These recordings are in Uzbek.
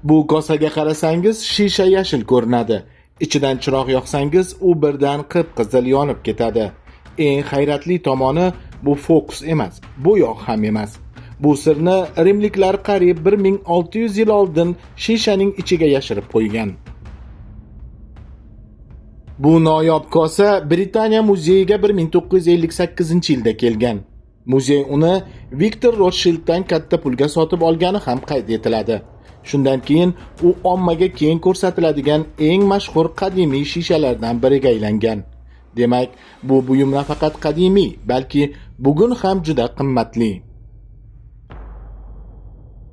Bu kosaga qarasangiz shisha yashil ko'rinadi. Ichidan chiroq yoqsangiz u birdan qip-qizil yonib ketadi. Eng hayratli tomoni bu fokus emas, bo'yoq ham emas. Bu sirni rimliklar qariyb 1600 yil oldin shishaning ichiga yashirib qo'ygan. Bu noyob kosa Britaniya muzeyiga 1958-yilda kelgan. Muzey uni Viktor Rotshilddan katta pulga sotib olgani ham qayd etiladi. Shundan keyin u ommaga keng ko'rsatiladigan eng mashhur qadimiy shishalardan biriga aylangan. Demak, bu buyum nafaqat qadimiy, balki bugun ham juda qimmatli.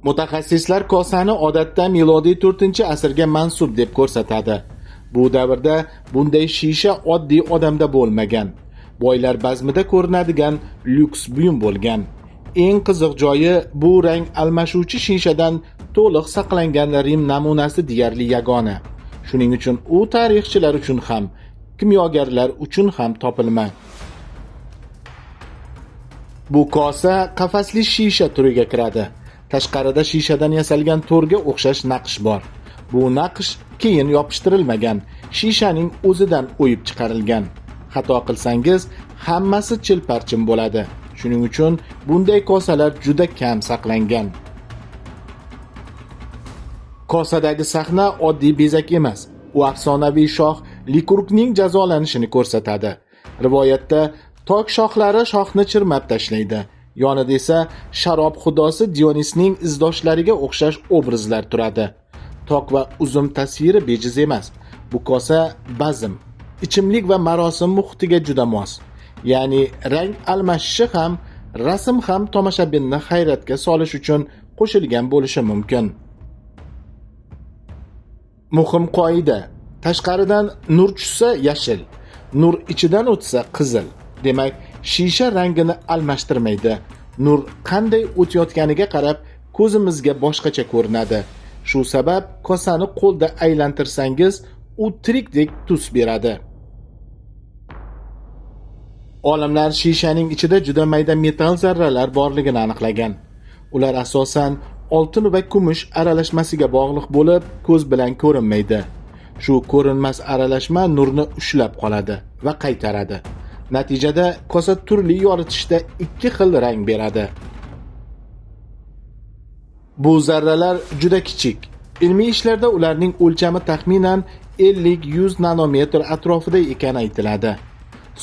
Mutaxassislar kosani odatda milodiy 4-asrga mansub deb ko'rsatadi. Bu davrda bunday shisha oddiy odamda bo'lmagan. Boylar bazmida ko'rinadigan lyuks buyum bo'lgan. Eng qiziq joyi bu rang almashuvchi shishadan to'liq saqlangan Rim namunasi deyarli yagona. Shuning uchun u tarixchilar uchun ham, kimyogarlar uchun ham topilma. Bu kosa qafasli shisha turiga kiradi. Tashqarida shishadan yasalgan to'rga o'xshash naqsh bor. Bu naqsh keyin yopishtirilmagan, shishaning o'zidan o'yib chiqarilgan. Xato qilsangiz, hammasi chilparchin bo'ladi. Shuning uchun bunday kosalar juda kam saqlangan. Kosadagi sahna oddiy bezak emas. U afsonaviy shoh Likurgning jazolanishini ko'rsatadi. Rivoyatda tok shoxlari shohni chirmab tashlaydi. Yonida esa sharob xudosi Dionisning izdoshlariga o'xshash obrazlar turadi. Tok va uzum tasviri bejiz emas. Bu kosa bazm, ichimlik va marosim muhitiga juda mos. Ya'ni rang almashishi ham, rasm ham tomoshabinni hayratga solish uchun qo'shilgan bo'lishi mumkin. Muhim qoida: tashqaridan nur tushsa yashil, nur ichidan o'tsa qizil. Demak, shisha rangini almashtirmaydi. Nur qanday o'tayotganiga qarab ko'zimizga boshqacha ko'rinadi. Shu sabab kosani qo'lda aylantirsangiz, u tirikdek tus beradi. Olimlar shishaning ichida juda mayda metall zarralar borligini aniqlagan. Ular asosan oltin va kumush aralashmasiga bog'liq bo'lib, ko'z bilan ko'rinmaydi. Shu ko'rinmas aralashma nurni ushlab qoladi va qaytaradi. Natijada kosa turli yoritishda ikki xil rang beradi. Bu zarralar juda kichik. Ilmiy ishlarda ularning o'lchami taxminan 50-100 nanometr atrofida ekani aytiladi.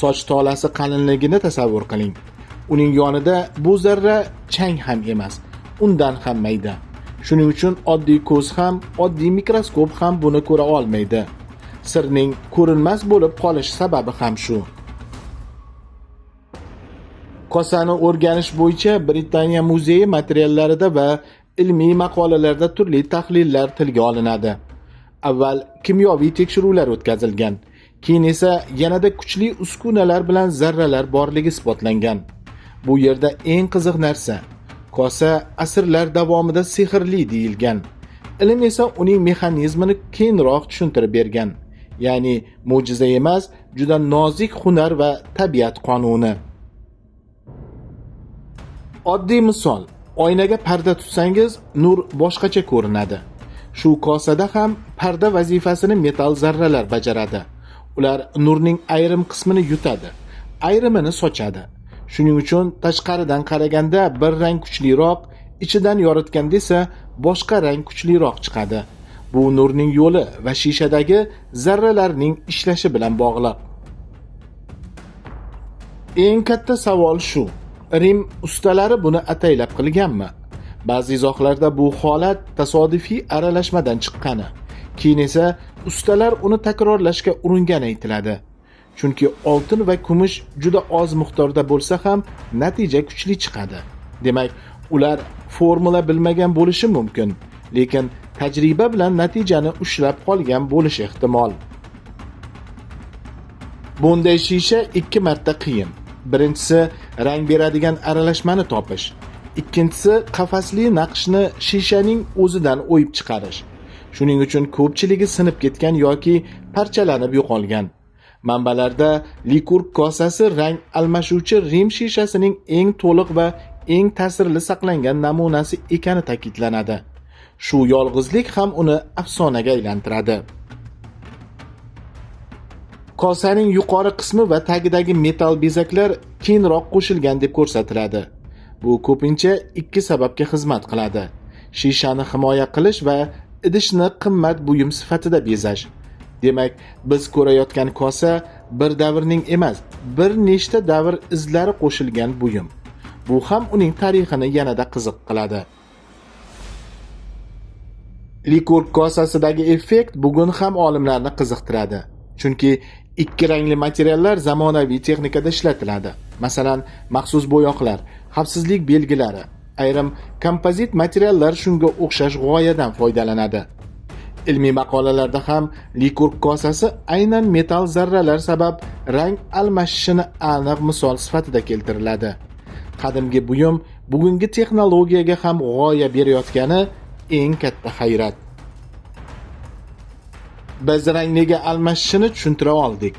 Soch tolasi qalinligini tasavvur qiling. Uning yonida bu zarra chang ham emas, undan ham mayda. Shuning uchun oddiy ko'z ham, oddiy mikroskop ham buni ko'ra olmaydi. Sirning ko'rinmas bo'lib qolish sababi ham shu. Kosani o'rganish bo'yicha Britaniya muzeyi materiallarida va ilmiy maqolalarda turli tahlillar tilga olinadi. Avval kimyoviy tekshiruvlar o'tkazilgan, keyin esa yanada kuchli uskunalar bilan zarralar borligi isbotlangan. Bu yerda eng qiziq narsa kosa asrlar davomida sehrli deyilgan. Ilm esa uning mexanizmini keyinroq tushuntirib bergan. Ya'ni mo'jiza emas, juda nozik hunar va tabiat qonuni. Oddiy misol: oynaga parda tutsangiz, nur boshqacha ko'rinadi. Shu kosada ham parda vazifasini metall zarralar bajaradi. Ular nurning ayrim qismini yutadi, ayrimini sochadi. Shuning uchun tashqaridan qaraganda bir rang kuchliroq, ichidan yoritganda esa boshqa rang kuchliroq chiqadi. Bu nurning yo'li va shishadagi zarralarning ishlashi bilan bog'liq. Eng katta savol shu: Rim ustalari buni ataylab qilganmi? Ba'zi izohlarda bu holat tasodifiy aralashmadan chiqqani, keyin esa ustalar uni takrorlashga uringani aytiladi. Chunki oltin va kumush juda oz miqdorda bo'lsa ham natija kuchli chiqadi. Demak, ular formula bilmagan bo'lishi mumkin, lekin tajriba bilan natijani ushlab qolgan bo'lishi ehtimol. Bunday shisha ikki marta qiyin. Birinchisi rang beradigan aralashmani topish. Ikkinchisi qafasli naqshni shishaning o'zidan o'yib chiqarish. Shuning uchun ko'pchiligi sinib ketgan yoki parchalanib yo'qolgan. Manbalarda Likurg kosasi rang almashuvchi Rim shishasining eng to'liq va eng ta'sirli saqlangan namunasi ekani ta'kidlanadi. Shu yolg'izlik ham uni afsonaga aylantiradi. Kosaning yuqori qismi va tagidagi metall bezaklar keyinroq qo'shilgan deb ko'rsatiladi. Bu ko'pincha ikki sababga xizmat qiladi: shishani himoya qilish va idishni qimmat buyum sifatida bezash. Demak, biz ko'rayotgan kosa bir davrning emas, bir nechta davr izlari qo'shilgan buyum. Bu ham uning tarixini yanada qiziq qiladi. Likurg kosasidagi effekt bugun ham olimlarni qiziqtiradi. Chunki ikki rangli materiallar zamonaviy texnikada ishlatiladi. Masalan, maxsus bo'yoqlar, xavfsizlik belgilari, ayrim kompozit materiallar shunga o'xshash g'oyadan foydalanadi. Ilmiy maqolalarda ham Likurg kosasi aynan metall zarralar sabab rang almashishini aniq misol sifatida keltiriladi. Qadimgi buyum bugungi texnologiyaga ham g'oya berayotgani eng katta hayrat. Biz rang nega almashishini tushuntira oldik.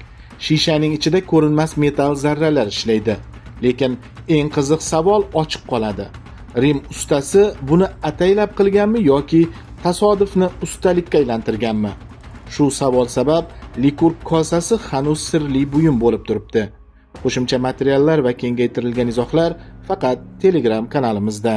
Shishaning ichida ko'rinmas metall zarralar ishlaydi. Lekin eng qiziq savol ochiq qoladi. Rim ustasi buni ataylab qilganmi yoki tasodifni ustalikka aylantirganmi? Shu savol sabab Likurg kosasi hanuz sirli buyum bo'lib turibdi. Qo'shimcha materiallar va kengaytirilgan izohlar faqat Telegram kanalimizda.